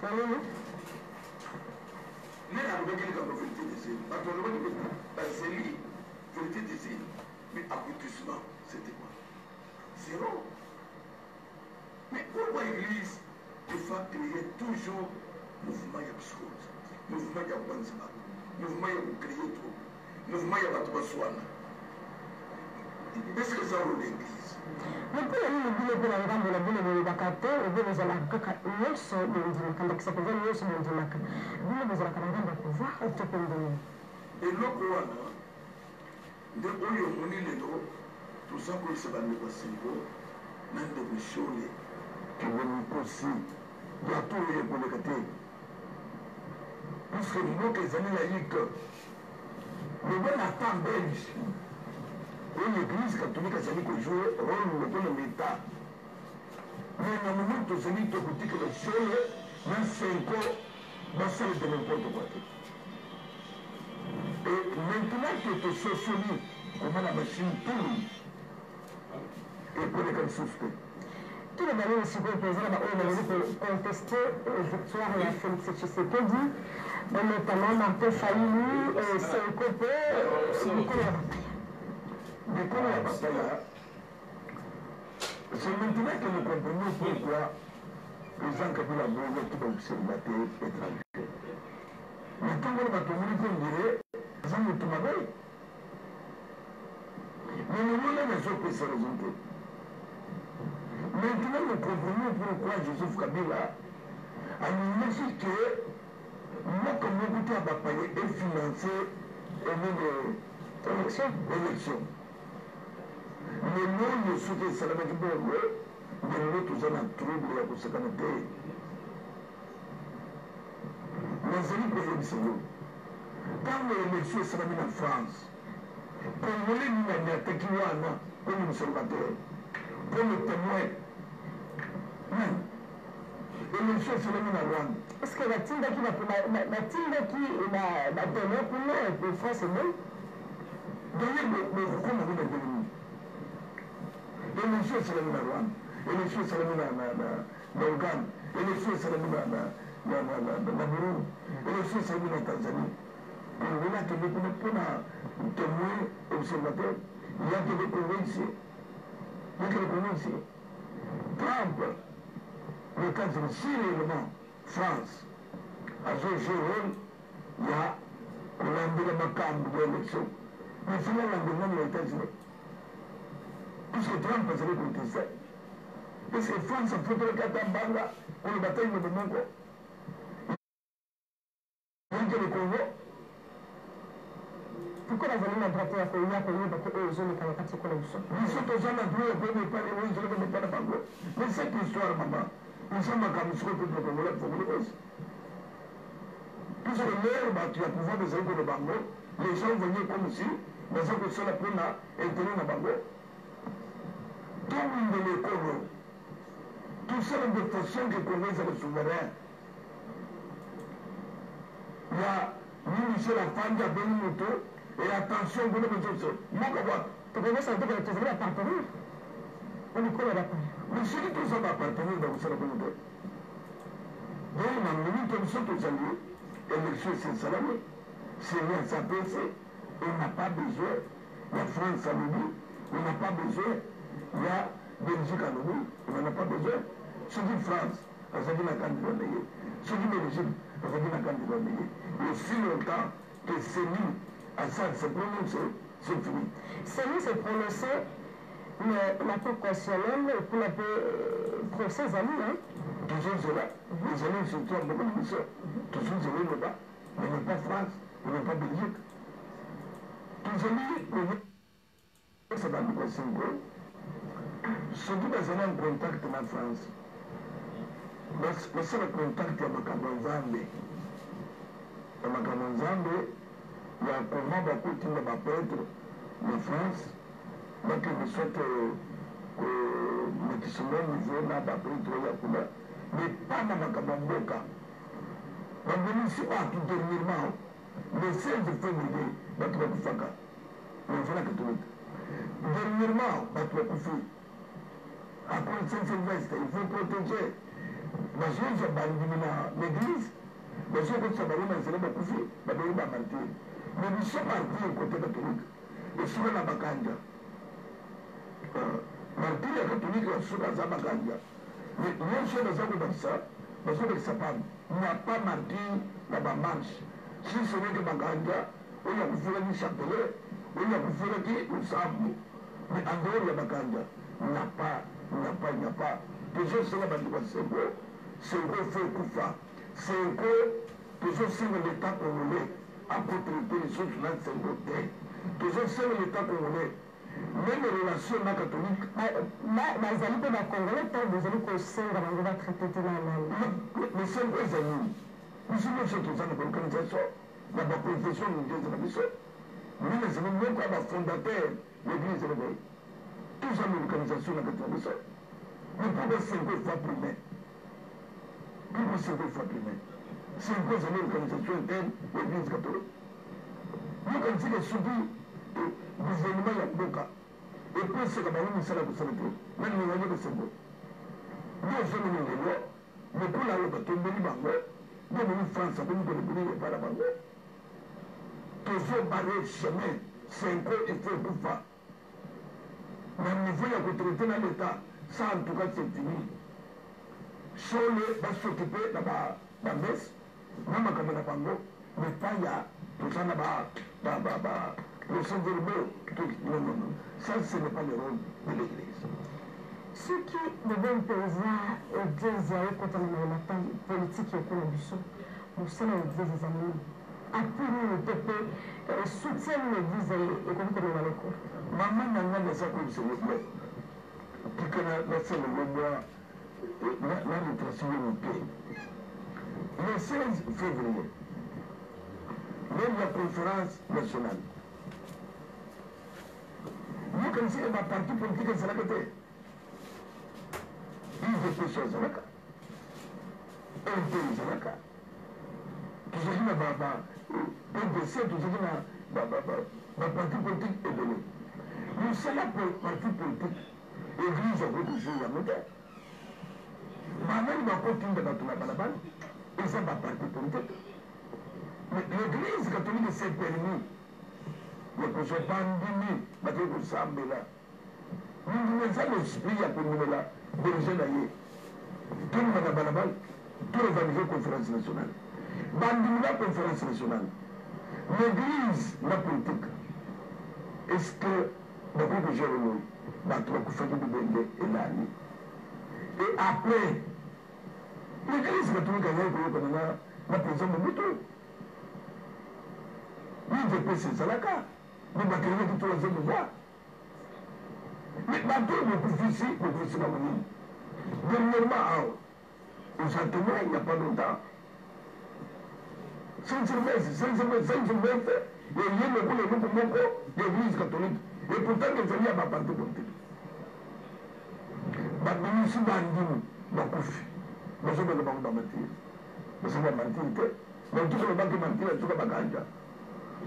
Na nini? Nani alobaki likambo vérité des urnes? Bato balobaki mpenza bazeli vérité des urnes, mais aboutissement c'était quoi? Zéro. Mais pourquoi église efa créer toujours mouvement ya psychose, mouvement ya kobanisa bato, mouvement ya kocréer trouble, mouvement ya bato baswana? Est-ce que eza role église? Mais mpo na nini bino mpe na ngambo na bino bolobaka te obe bozalaka kaka nyonso bondimaka, ndakisa mpenza nyonso bondimaka, bino bozalaka na ngambo ya pouvoir to mpe ndenge? Eloko wana nde oyo omoni lelo toza koyebisa bandeko ya Cenco na ndeko Shole que bomikosi, plateau oyo ekoleka te puisque mboka ezali laïque. Loba na temps belge oyo eglise catholique azali ko jouer role lokola l'etat, mais na moment tozali tokotikela Shole na Cenco basala de n'importe quoi te. Et maintenant que tososoli komona machine tourne, ekoleka lisusu te. Toloba nini sikoyo mpenza na baoyo bazali ko contester victoire ya Felix Tshisekedi, notamment Martin Fayulu, Cenco mpe bikolo ya bapaya? Bikolo ya bapaya, c'est maintenant que nous comprenons pourquoi président Kabila aboyaki ba observateurs étrangers. Na ntango wana bato bamoni ko on dirait aza moto mabe. Mais lelo nani azopesa raison te. Maintenant nous comprenons pourquoi Joseph Kabila alingaki que mboka moko te ya bapaya efinance enene élection. Lelo oyo soki esalamaki bongo, nde lelo toza na trouble ya kosakana te. Nazali koyebisa yo, tango election esalami na France, Congolais nini aniataki wana comme observateur, comme temoin? Nani? Election esalami na Rwanda. Est ce que batindaki bato, batindaki ba témoins kuna et France eboyi? D'ailleurs, bokokoma kuna ndenge nini? Election esalami na Rwanda, election esalami na Uganda, election esalami na Burundi, election esalami na Tanzanie. Congolais akende kuna mpona témoin observateur, ye akende Congo ici, ye akende Congo ici. Trump, les États-Unis, si réellement France azo jouer rôle ya kolandela makambo ya élection, mais fallait alandela nani ya États-Unis, puisque Trump azali contester. Est ce que France afutelaki ata mbanga koloba ata liloba moko yake le Congo? Pourquoi bazali na droit te ya koya koyeba te oyo ezoleka na kati ekolo biso? Biso toza na droit ya koyeba epai oyo ezoleka na epai na bango. Mais cette histoire, mama, eza makambo sikoyo peuple congolais afongoli miso. Puisque l'heure bato ya pouvoir bazali koloba yango, les gens voyaient comme si baza kosala mpona intérêt na bango. Tobundela ekolo, tosala de façon que Congo ezala souverain. Ya ni Michel afandi abengi moto et attention kuna bozoso mboka wapi? Tokobosana te que tozali ba partenaires na bikolo ya bapaya. Mais soki toza ba partenaires bakosala bongo te. Donc na minute biso tozali election esi esalami, CENI asi apesi, on n'a pas besoin ya France alobi, on n'a pas besoin ya Belgique alobi, on n'en a pas besoin. Soki France azalaki na candidat na ye, soki Belgique azalaki na candidat na ye, aussi longtemps que CENI asi se prononce, c'est fini. CENI se prononce, mais la Cour constitutionnelle kuna mpe procès ezali hein? Tozozela ezali surtout ya mboka na biso, tozozela eloba, mais non pas France, non pas Belgique. Tozali koyebisa bandeko ya CENCO soki bazali en contact na France, basala contact ya makambo ya Nzambe, ya makambo ya Nzambe ya comment bakotinda ba prêtre na France bakende soit komatisa mwa niveau na ba prêtre oyo ya kuna, mais pas na makambo ya mboka. Babomisi bato dernièrement le 16 février, bato bakufaka na nzela catholique. Dernièrement bato bakufi à cause Saint Sylvestre, il faut protéger. Bazozwa bandimi na l'église, bazokotisa bango na nzela, bakufi, babengi ba martyr. Mais biso martyr côté catholique esuka na Bakanja. Martyr ya catholique asuka aza Bakanja. Mais nyonso baza kobakisa, bazobakisa pamba. Il n'y a pas martyr na bamarche, si ce n'est que Bakanja oyo akufelaki chapelet, oyo akufelaki losambo. Mais en dehors ya Bakanja, il n'y a pas, il n'y a pas, il n'y a pas. Tozosenga bandeko ya CENCO, CENCO faut ekufa. CENCO, tozosenga l'État congolais akotraiter lisusu na CENCO te. Tozosenga l'État congolais, même relation na catholique. Bazali mpe bacongolais. Ntango bozali kosenga bango batraiter te na nani? Mais CENCO eza nini? Biso nyonso toza na baorganisation na baconfession religieuse na biso. Nini ezali moko ya bafondateur l'église réveil, toza na organisation na kati na biso. Mais pourquoi CENCO faut primer? Pourquoi CENCO faut primer? CENCO ezali organisation interne ya église catholique. Yokanisika soki gouvernement ya mboka epesaka bango mosala kosala te, nani ezali kosengo nde ozomoni lelo lokola oyo batombeli bango nde omoni France akomi kolobeli epa na bango. Tozobarrer chemin. CENCO, il faut ekufa. Na niveau ya kotraiter na l'État, ça en tout cas c'est fini. Sole bas'occuper na bamesse na makambo na bango, mais pas ya toza na ba procès-verbaux. Non, non, non, ça ce n'est pas le rôle de l'église. Soki boboyi mpenza église ekota na mayema politike ekolo biso, mosala ya église ezali nini? Appui nini to mpe soutien nini église ekoki komema lokolo? Mama na ngai, naza koyebisa yo, tika nasala yo mwa na retrace yo moke. Le 16 février, lors de la conférence nationale, yokanisaka baparti politique ezalaka te. UDPS ezalaka, MP ezalaka, tozalaki na PDC, tozalaki na baparti politique ebele. Mosala parti politique, église akoki kozwa yango te. Banani bakotinda bato na balabala? Eza baparti politique. Mais l'église catholique s'est permis ya kozwa bandimi, bakoki kosambela. Mondimi eza na esprit ya kondimela berger na ye. Tolima na balabala, torevendiquer conférence nationale, bandimi na conférence nationale. L'église na politique, est ce que bakoki kogérer oyo bato bakufaki bibende elali? Et après, l'église catholique ayaki koyokana na président Mobutu. UDPS ezalaka, mais bakendaki troisième voie. Mais bato oyo bokufisi, bokufisi bango nini? Dernièrement awa, oza témoin, il n'y a pas longtemps, Saint Sylvestre, Saint Sylvestre, Saint Sylvestre eye lokola eloko moko ya église catholique, et pourtant ezali ya baparti politique. Babimisi bandimi, bakufi, bazobenga bango bamartyr. Baza bamartyr te. Bauti kolobaki martyr asuka Bakanja.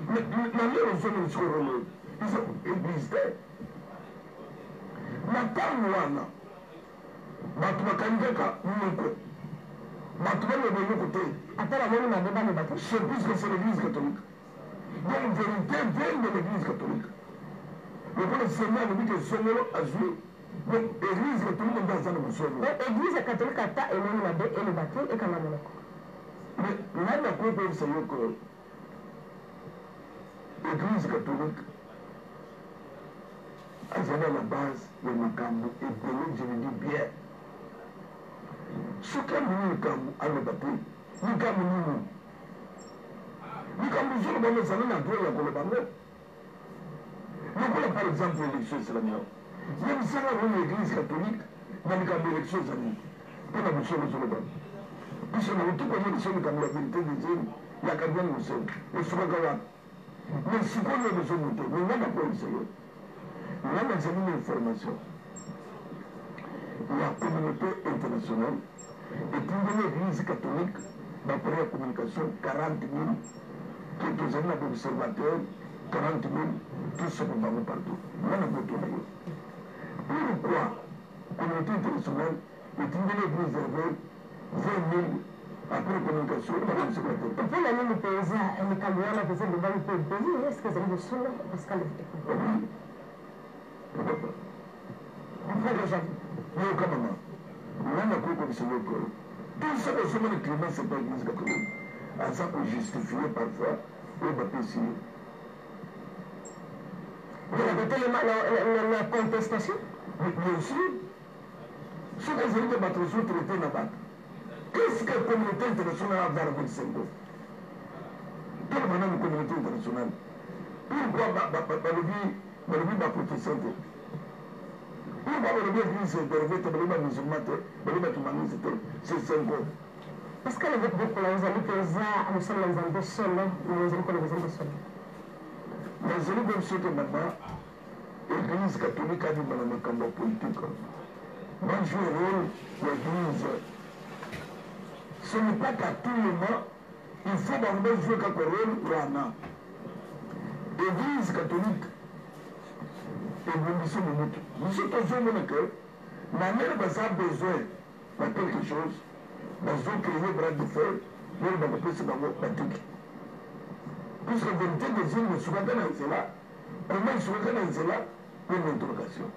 Na lelo ozomona sikoyo rôle eza église te. Na ntango wana bato bakangi kaka monoko, bato baloba eloko te. Ata bamoni mabe, baloba te. C'est puisque c'est l'église catholique, donc vérité vient de l'église catholique. Lokola seigneur alobi ke songolo azwi, donc église catholique nde aza na bosolo. Donc église catholique, ata emoni mabe, eloba te, ekanga monoko. Mais nani akoki koyebisa yo ke église catholique azali à la base ya makambo ebele? Je le dis bien, soki amoni likambo, aloba te. Likambo nini? Likambo ozoloba ngo, ezali na droit ya koloba ngo. Lokola par exemple élection esalami awa, yebisanga oyo église catholique na likambo élection ezali mpona bosolo ozoloba. Biso na uti koyebisa biso likambo ya vérité des urnes ya cardinal Monsengwo esukaka wapi? Mais sikoyo bozomo te. Mais nga nakoyebisa yo, nga nazali na information ya communauté internationale etindeli église catholique baappareil ya communication 40 000, ke tozali na baobservateur 40 000, tosopa bango partout. Nga na kotuna yo, pourquoi communauté internationale etindeli église réveil? 20 000 après communication bakobisaka te. Mpona nini mpenza likambo wana mpenza elobami mpe ebele? Est ce que ezali bosolo, Pascal? Oui, pourquoi pas? Après déjà vu. Yoka mama, nani akoki kobisa yo ekolo? Tout ça ozomona climat, c'est pas Église catholique aza kojustifie parfois oyo bapesi ye. Mpona kotelema na contestation. Bien sûr, soki ezali ke bato bazotraite na bato, qu'est-ce que communauté internationale a voir avec Sengo? Toloba nani? Communauté internationale, pourquoi balobi baprotestant te? Pourquoi balobi église réveil te, balobi bamusulman te, balobi bakimbanguiste te? C'est Sengo. Pascal Évêque Bokola, ozali mpenza mosali na Nzambe solo na ozali koloba ezali solo? Nazali koyebi te, mama. Église catholique abima na makambo ya politique, bajouer rôle ya église. Ce n'est pas qu'à tout moment il faut bango bajouer kaka rôle wana. Église catholique ebongisi mobutu. Biso tozomona ke na ndenge baza besoin na quelque chose, bazocréer bras de fer oyo bakopesa bango batiki, puisque vérité des urnes esukaka na nzela. Comment esukaka na nzela? Mpo na interrogation,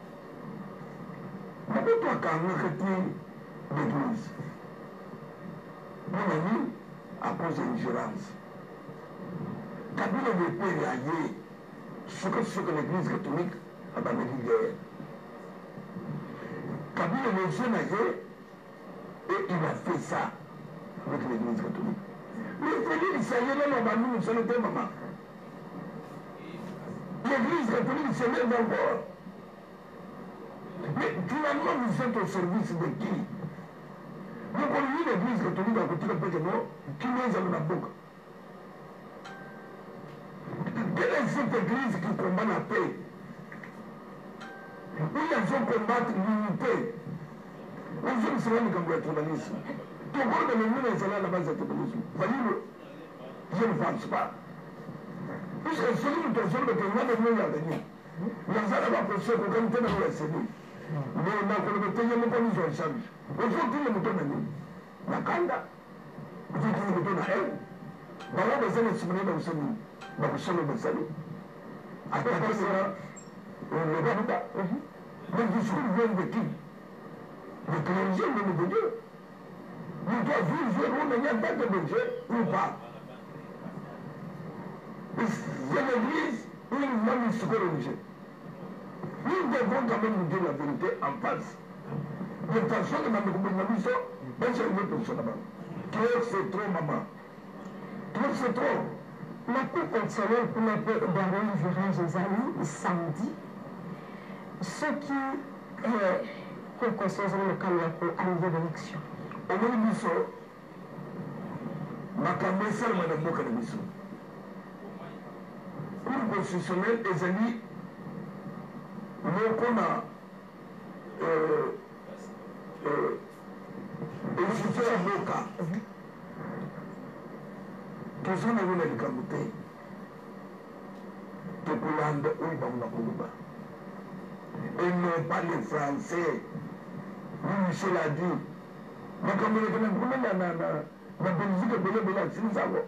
mobutu akangaka te l'église. Mpona nini? À cause ya ingérence. Kabila le père ya ye, sukasuka l'église catholique abandaki guerre. Kabila le jeune na ye, et il a fait ça avec l'église catholique. Mais Félix aye nano abandi mosala te, mama. L'église catholique se lève encore. Mais finalement, vous êtes au service de qui? Mokolo nini l'église catholique akotika mpe keno kino ezala na mboka? Quelle est cette église qui combat la paix, où ils combattre l'unité? Ozongisela likambo ya tribalisme. Tokoloba lelo ezala na base ya tribalisme? Fayulu, je ne pense pas, puisque soki moto azolobaka nga na yo ya gagné, naza na baposo ekokani te na yo ya seni, mais nakoloba te ye moko mise en charge. Ozotinda moto na nini? Na kanda. Ozotinda moto na haine. Bango baza na nsima na ye, bakosala nini? Bakosala oyo basali atakesela lobaluba. Le discours vient de qui? Le clergé, l'homme de Dieu, moto azwi jouer rôle na ye en tant que berger ou pas? C'est l'église ou le mouvement mystico-religieux? Nous devons quand même nous dire la vérité en face, de façon que bandeko bolinga biso bachange position na bango. Trop c'est trop, maman, trop c'est trop. Na cour constitutionnelle kuna mpe dernier virage ezali samedi. Soki cour constitutionnelle ezali mokano ya koannuler l'élection? Omoni, biso makambo esalema na mboka na biso, cour constitutionnelle ezali moko na institution ya mboka. Toza nango na likambo te. Tokolanda oyo bango bakoloba et non pas les Français. Louis Michel a dit makambo eleka na kuna na Belgique ebele ebele asilisa yango.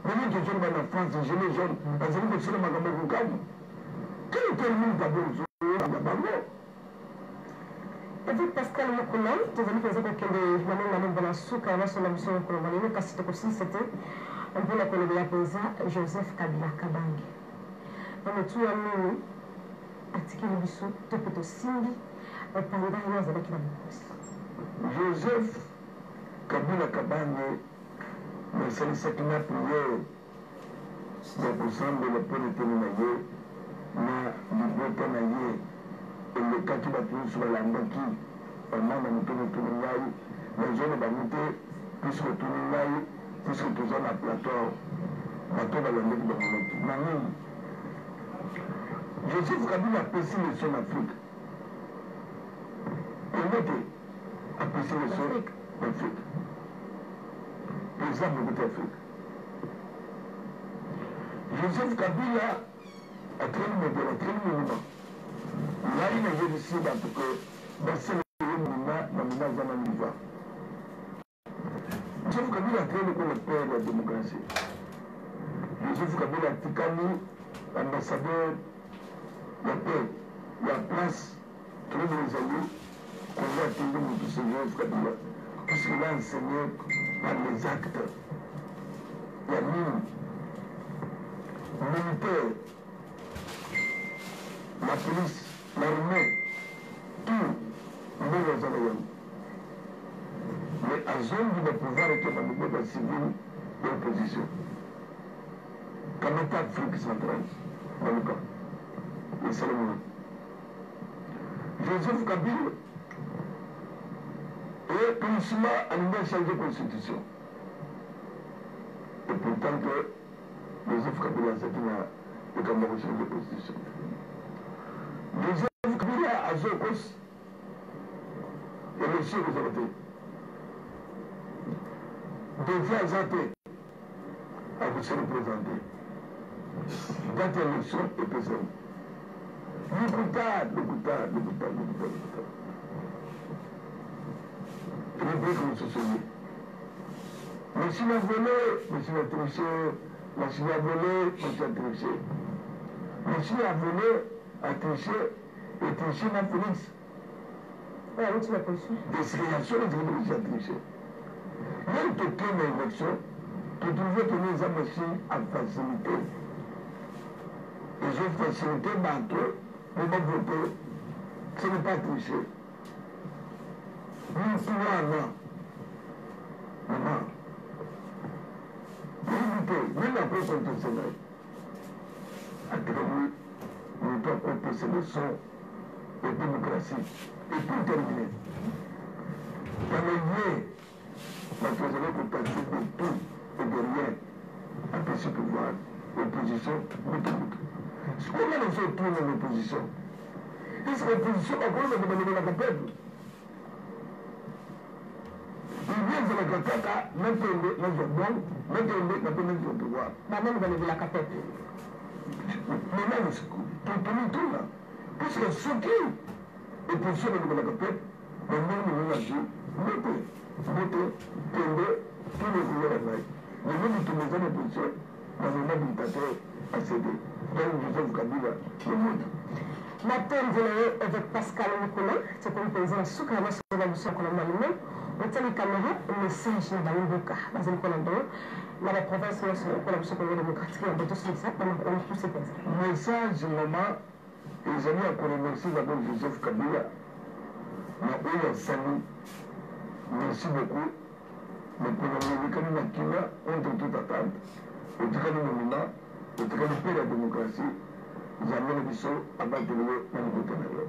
Ndenge tozoloba na France, gilet jaune bazali kosala makambo ekokamu. Quel termine d'abord ya bango? Évêque Pascal Mokuna, tozali mpenza kokende na malembe na suka ya masolo na biso mokolo lelo, kasi tokosilisa te mpona kolobela mpenza Joseph Kabila Kabange na motuya nini atikeli biso to mpe tosimbi pendant ye azalaki na bokonzi. Joseph Kabila Kabange, nasalisaki na prière ya kosambela mpona eteni na ye na libota na ye. Elekaki bato nyonso balandaki bamama moto motuni ngai, nazoloba bango te puisque otuni ngai, puisque toza na plateau. Bato balandaki, bamonaki na nini Joseph Kabila apesi leçon na Afrique. Kongo te, apesi leçon na Afrique, président moko te Afrique. Joseph Kabila atreni modèle, atreni monument. Ngai nayebisi bato ke basala ye monument na monument aza na liva. Joseph Kabila atikali lokola père ya démocratie. Joseph Kabila atikali ambassadeur ya paix ya place trouble ezali Congo, atindi motu, c'est Joseph Kabila, puisqu'il a enseigné par les actes ya nini militaire, la police, l'armée, tout mbongo aza na yango, mais azongi na pouvoir eke na mobeko ya civile ya opposition. Kamata Afrique centrale, baluka esalemi wapi? Joseph Kabila et Kansima alingi achange constitution, et pourtant que Joseph Kabila azalaki na likambo ya kochange constitution. Joseph Kabila azokosi élection ekozala te, defi aza te akose représente, date ya élection epesami. Lokuta, lokuta, lokuta, lokuta, lokuta. Rubrique mosusu ye machine à voler, machine à tricher, machine à voler, machine à tricher, machine à voler, à tricher et tricher na Félix. Oyo awuti na position. Discrimination ezali machine à tricher. Même tokende na élection, totrouve que eza machine à faciliter, ezofacilite bato po bavote, ce n'est pas tricher. Mutu wana, mama, yebi te nani akoconteste ngai. Atikali moto akopesa leçon ya démocratie. Et pour terminer, dans ye bato bazali kotaxe de tout et de rien, apesi pouvoir opposition mutu mutu. Sikoyo nga nazo otuna na opposition: est ce que opposition bakolobaka, balobelaka peuple? Ibi ezalaka kaka nakende nazwa bon, nakende nape nazwa pouvoir. Banani balobelaka peuple? Maintenant tomituna, puisque soki opposition balobelaka peuple, bandenge moninga azwi mbote mbote, kende tuna ekoyela ngai lelo bitumba eza na opposition na mema dictateur acd, donc Joseph Kabila le moto. Matondi na yo, évêque Pascal Mukuna. Tokomi mpenza na suka ya masolo na biso ya kolanda lelo. Otali caméra, message na bamboka bazali kolanda yo na baprovince nyonso lokola biso Congo démocratique ya botosilisa bamapuse mpenza. Message, mama, ezali ya koremercier d'abord Joseph Kabila na oyo asali. Merci beaucoup. Mokolo molekani na kimia contre toute attente, otikali monument, otikali mpe ya démocratie. Nzambe na biso abateli yo na libota na yo.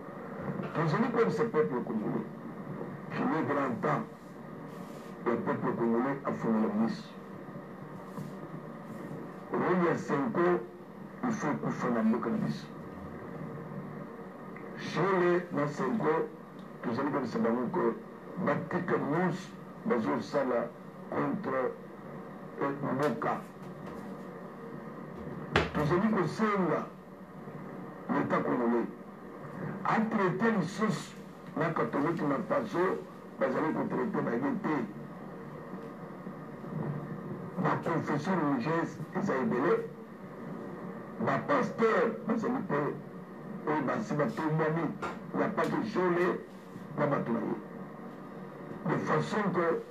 Tozali koyebisa peuple congolais qu'il est grand temps ya peuple congolais afungola miso. Rôle ya CENCO, il faut ekufa na mboka na biso. Shole na CENCO, tozali koyebisa bango ke batika nyonso bazosala contre mboka. Tozali kosenga l'État congolais atraite lisusu na catholique na faso bazali kotraite baye te. Baconfession religieuse eza ebele, bapasteur bazali mpe oyo basi batombwami ya pake Shole na bato na ye, de façon que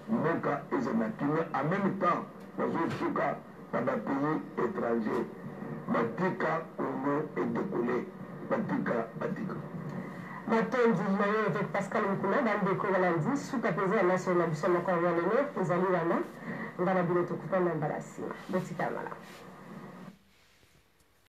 mboka eza na kimia. En même temps bazosuka na bapays étranger, batika Congo edekole, batika, batika. Matondi na yo, évêque Pascal Mukuna. Bandeko balandi, suka mpenza ya masolo na biso moko ya lelo ezali wana. Nga na bino tokutana na mbala nsima. Botika malamu.